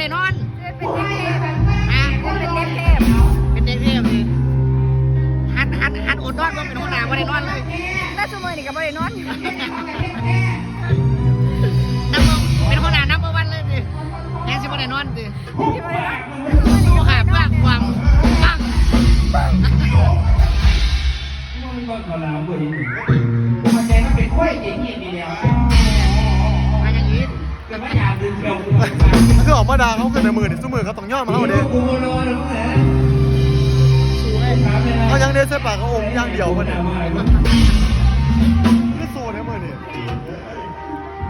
ໄດ້ນອນ ເປັນເດັກເທບ ຮະ ເປັນເດັກເທບ ເປັນເດັກເທບນີ້ ຫັດ ຫັດ ຫັດອົດນອນ ບໍ່ເປັນຫົວໜ້າ ບໍ່ໄດ້ນອນເລີຍ ແຕ່ຊຸມື້ນີ້ກໍບໍ່ໄດ້ນອນ ນຳ ເປັນຫົວໜ້າ number one ເລີຍຕິ ແຮງຊິບໍ່ໄດ້ນອນຕິ ຊິບໍ່ໄດ້ນອນ ໂທຫາເພື່ອນ ຫວັງ ປັງ ປັງ ມັນເປັນຄວາຍເຈງເຮັດນີ້ແຫຼະ ມາຫຍັງອີກ ຄືອອກມາດ່າເຮົາຂຶ້ນໃນມື້ນີ້ ຊຸມື້ເຂົາຕ້ອງຍອມເຮົາເດ້ ເຮົາຍັງໄດ້ໃສ່ປາກກະອົງຢ່າງດຽວບັດນີ້